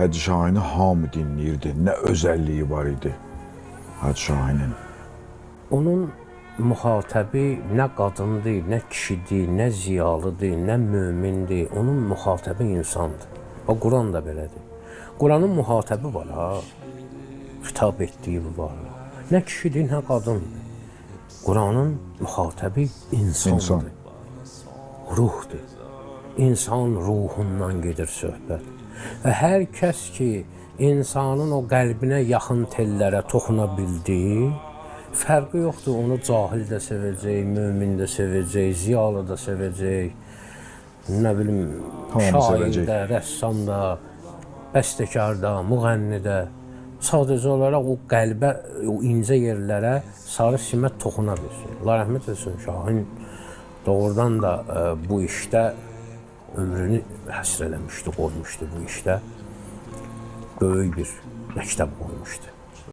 Hacı Şahini hamı dinləyirdi? Nə özəlliyi var idi Hacı Şahinin? Onun müxatəbi nə qadındır, nə kişidir, nə ziyalıdır, nə mömindir. Onun müxatəbi insandır. Bax Quran da belədir. Quranın müxatəbi var ha. Xitab etdiyi var. Nə kişidir, nə qadındır. Quranın müxatəbi insandır. İnsan. Ruhdur. İnsan ruhundan gedir söhbət. Və hər kəs ki insanın o qəlbinə yaxın tellərə toxuna bildi, fərqi yoxdur, onu cahil də sevəcək, mömin də sevəcək, ziyalı da sevəcək, nə bilim, Hamı şair sevəcək. də, rəssam da, bəstəkar da, müğənni də. Sadəcə olaraq o qəlbə, o incə yerlərə sarı simət toxuna bilsin. Allah rəhmət etsin, Şahin doğrudan da bu işdə ömrünü həsr eləmişdi, qoymuşdu bu işdə. Böyük bir məktəb qoymuşdu.